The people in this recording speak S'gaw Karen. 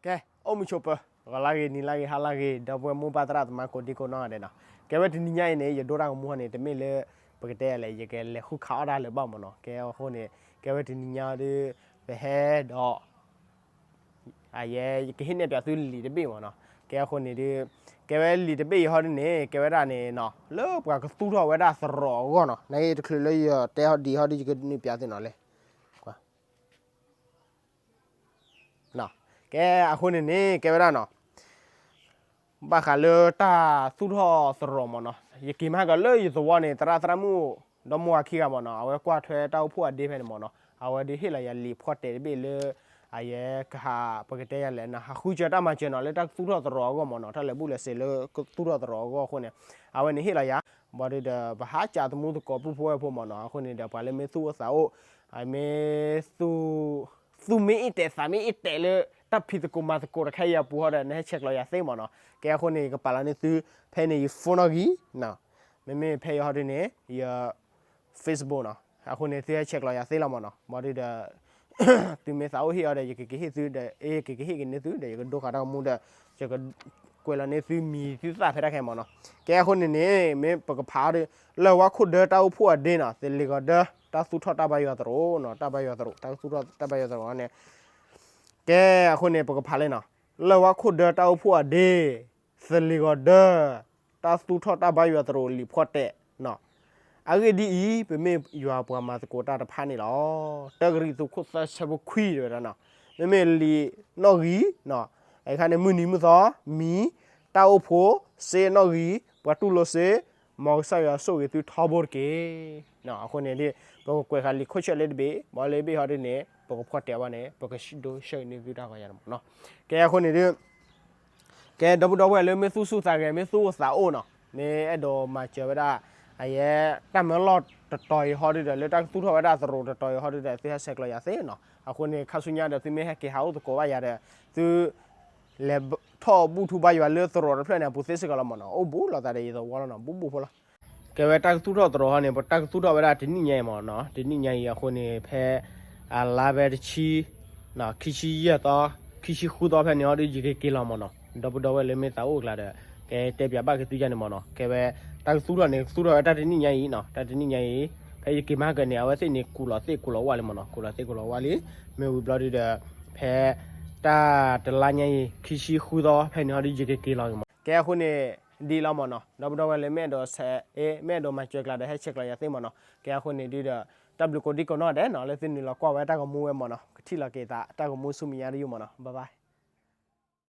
ကဲ အိၣ်မုာ်ဆိးပၢၤ ဂီၤလၢဂ့ၤ နံၤလၢဂ့ၤ ဟါလၢဂ့ၤ ဒီပုၢ်ဝဲၢ်မိၢ်ပၢ်သရၣ်သမါကိးဒံကိးနီၢ်ဂၤဒဲးနီၤ. ကဲဝဲတနံၤညါအံၤန့ၣ် ယဒိတၢ်ဂီၤမူဟီန့ၣ် တမ့ၢ်လၢ ပကတဲယၤလဲၣ် ယကလဲၤဃုခးအီၣ်တၢ်လၢၤဘၣ်မ့ၢ်နီၤ. ကဲအဃိန့ၣ် ကဲဝဲတနံၤညါဒီး ပဟဲဒီး အယဲ ယကဟ့ၣ်နဲၣ်ပၠးသုလံာ်တဘ့ၣ်မ့ၢ်နီၤ. ကဲအဃိန့ၣ်ဒီး ကဲဝဲလံာ်တဘ့ၣ်အံၤဟီဒ်န့ၣ် ကဲဝဲဒၣ်န့ၣ်နီၤ လၢပှၤကသူၣ်ထီၣ်ဝဲဒၣ်သရိာ်အဂီၢ်နီၤ. နတချုးလၢယတဲဒံးဟီဒ် ယကနုာ်ပၠးသုနီၤလဲၣ်. ကဲအဃိန့ၣ်န့ၣ် ကဲဝဲဒၣ်နီၤ ဘၣ်ဃးလၢတၢ်သူၣ်ထီၣ်သရိာ်မ့ၢ်နီၤ. ယက့ၤမၤဟါကလၢယသဝီန့ၣ် သရၣ်သရၣ်မုၣ် ဒီမါဝၤခံဂၤမ့ၢ်နီၤ အဝဲကွၢ်ထွဲတၢ်အိၣ်ဖှိၣ်အဒ့ဖဲန့ၣ်မ့ၢ်နီၤ အဝဲဒုးဟ့ၣ်လီၤယၤလံာ်ဖီတဲာ်တဘ့ၣ်လၢ အယဲကဟး ပကတဲယၤလဲၣ်နီၤ ဟးဃုစၢၤတၢ်မၤစၢၤနီၤ လၢတၢ်သူၣ်ထီၣ်သရိာ်အဂီၢ်မ့ၢ်နီၤ တၢ်လဲၤဘူၣ်လဲၤစဲးလၢသူၣ်ထီၣ်သရိာ်အဂီၢ်အဃိန့ၣ် အဝဲန့ၣ်ဟ့ၣ်လီၤယၤ ဘၣ်ဒီး ပဟးကးသမူသကိးပုၢ်ဖိဝဲၢ်ဖိမ့ၢ်နီၤ. အဃိန့ၣ်ဒီး ပှၤလၢမ့ၢ်သူၣ်အိၣ်သးအိၣ် မ့ၢ် သူၣ်မ့ၢ်အ့ၣ်တဲာ်သးမ့ၢ်အ့ၣ်တဲာ်လၢ တၢ်ဖံးသကိးမၤသကိးတခါအံၤအပူၤဟီဒီး နဟဲဆဲးကျိးယၤသ့မ့ၢ်နီၤ. ကဲအဃိန့ၣ် ယကပာ်လီၤန့ၢ်သု ဖဲန့ၣ် ယ phone နီၣ်ဂံၢ် မ့မ့ၢ်ဖဲအံၤဟီဒ်န့ၣ် ယ Facebook နီၤ. အဃိန့ၣ် သုဟဲဆဲးကျိးယၤသ့လီၤမ့ၢ်နီၤ. ဘၣ်ဒီး သုမ့ၢ်သးအိၣ်ဟ့ၣ်အီၤဒီး ယကကဟ့ၣ်သုဒီး ယကကဟ့ၣ်က့ၤန့ၢ်သုဒီး ယကဒိဃာ်တၢ်ဂီၤမူဒီး ယကကွဲးလီၤန့ၢ်သုမံၤသုသၣ်ဖဲတၢ်ခဲမ့ၢ်နီၤ. ကဲအဃိန့ၣ်န့ၣ် မ့ၢ်ပကဖးအီၤဒီး လၢဝါခိၣ်ဒၢတၢ်အိၣ်ဖှိၣ်အဒ့နီၤ သလ့ၤဂီၤဒၢ တၢ်သူၣ်ထီၣ်တၢ်ဘါယွၤသရိာ်နီၤ တၢ်ဘါယွၤသရိာ် တၢ်သူၣ်ထီၣ်တၢ်ဘါယွၤသရိာ်န့ၣ် ကဲအဃိန့ၣ် ပကဖးလံနီၤ လၢဝါခိၣ်ဒၢတၢ်အိၣ်ဖှိၣ်အဒ့ သလ့ၤဂီၤဒၢ တၢ်သူၣ်ထီၣ်တၢ်ဘါယွၤသရိာ်လံာ်ဖီတဲာ်နီၤ. အဂ့ၢ်ဒ်အံၤ ပမ့ၢ်ယွၤပှၤမၤသကိးတၢ်တဖၣ်န့ၣ်လီၤ. တၢကရံၣ်သူးခိၣ်သၢဆၢဖိခွံတဲဝဲဒၣ်နီၤ မ့မ့ၢ်လံာ်နီၣ်ဂံၢ် အခါန့ၣ် မုၢ်နံၤမုၢ်သီ မံၤ တၢ်အိၣ်ဖှိၣ် စ့နီၣ်ဂံၢ် ပှၤတူၢ်လိာ်စ့ မ်ကစၢ်ယွၤဆိၣ်ဂ့ၤသုထီဘိတက့ၢ်. အဃိန့ၣ်ဒ် ပကကွဲးဃာ်လံာ်ခိၣ်ဆၢၣ်လၢတဘ့ၣ် ဘၣ်လၢဘ့ၣ်ဟီဒ်န့ၣ် ပကဖီတဲာ်ဘၣ်န့ၣ် ပကဒိဆှၢန့ၢ်သုတၢ်ဂီၤယၤန့ၣ်မ့ၢ်နီၤ. ကဲအဃိန့ၣ်ဒ် ကဲဒီပုၢ်ဒီဝဲၢ်လၢမ့ၢ်သူၣ်ဆူၣ်သးဂဲၤ မ့ၢ်သူၣ်အိၣ်သးအိၣ်နီၤ မ့ၢ်အဲၣ်ဒိးမၤစၢၤဝဲဒၣ် အယဲ တၢ်မၢလီၢ်တတီၤအံၤဟီဒ်ဒီး လၢတၢ်ကသူၣ်ထီၣ်ဝဲဒၣ်သရိာ်တတီၤအံၤဟီဒ်ဒီး သုဟဲဆဲးကျိးယၤသ့နီၤ. အဃိန့ၣ် ခါဆူညါဒီး သုမ့ၢ်ဟဲက့ၤဟးအိၣ်သကိးဘၣ်ယၤဒီး သု လဲၤထီၣ်ဘူၣ်ထူဘါယွၤလၢသရိာ်တဖျၢၣ်န့ၣ် အပူၤသ့စ့ၢ်ကီးလီၤမ့ၢ်နီၤ. အိၣ်ဘူးလိာ်သးဒီးယသဝီလီၤနီၤ ဘူးဘူးဖိလီၤ. ကဲဝဲတၢ်ကသူၣ်ထီၣ်သရိာ်ဟီန့ၣ် ပတၢ်ကသူၣ်ထီၣ်ဝဲဒၣ်တနံၣ်ညါအံၤမ့ၢ်နီၤ တနံၣ်ညါအံၤအဃိန့ၣ် ဖဲ အလါဖဲတဆံ ခံဆံယဲၢ်သီ ခံဆံဃုသီဖဲန့ၣ်ဟီဒ် ယကက့ၤလီၤမ့ၢ်နီၤ. ဒီပုၢ်ဒီဝဲၢ်လၢမ့ၢ်သးအိၣ်အကျါဒီး ကဲတဲပၠးဘၣ်က့ၤသုယါန့ၣ်မ့ၢ်နီၤ. ကဲဝဲ တၢ်ကသူၣ်ထီၣ်န့ၣ် ကသူၣ်ထီၣ်ဝဲတၢ်တနံၣ်ညါအံၤနီၤ တၢ်တနံၣ်ညါအံၤ ဖဲယက့ၤမၤဟါကၢန့ၣ် အဝဲသ့ၣ်န့ၣ် ကူၣ်လီၤသ့ၣ်ကူၣ်လီၤဝါလံမ့ၢ်နီၤ ကူၣ်လီၤသ့ၣ်ကူၣ်လီၤဝါလံ. မ့ၢ်ဝံၤဘျီဒ်ဒီး ဖဲ တၢ်တလါညါအံၤ ခံဆံဃုသီဖဲန့ၣ်ဟီဒ် ယကက့ၤလီၤက့ၤမ့ၢ် ကဲအဃိန့ၣ် ဒ်လီၤမ့ၢ်နီၤ ဒီပုၢ်ဒီဝဲၢ်လၢမ့ၢ်အဲၣ်ဒိးဆဲး မ့ၢ်အဲၣ်ဒိးမၤစၢၤကျါဒီး ဟဲဆဲးကျိးယၤသ့မ့ၢ်နီၤ. ကဲအဃိန့ၣ်ဒ်ဒီး တၢ်ဘျုးကိးဒံကိးနီၢ်ဒဲးနီၤ လၢသုနုာ်လီၤကွၢ်ဝဲတၢ်ဂီၤမူဝဲမ့ၢ်နီၤ ကထံၣ်လီၤက့ၤသးတၢ်ဂီၤမူဆူမဲာ်ညါတယုၢ်မ့ၢ်နီၤ bye bye.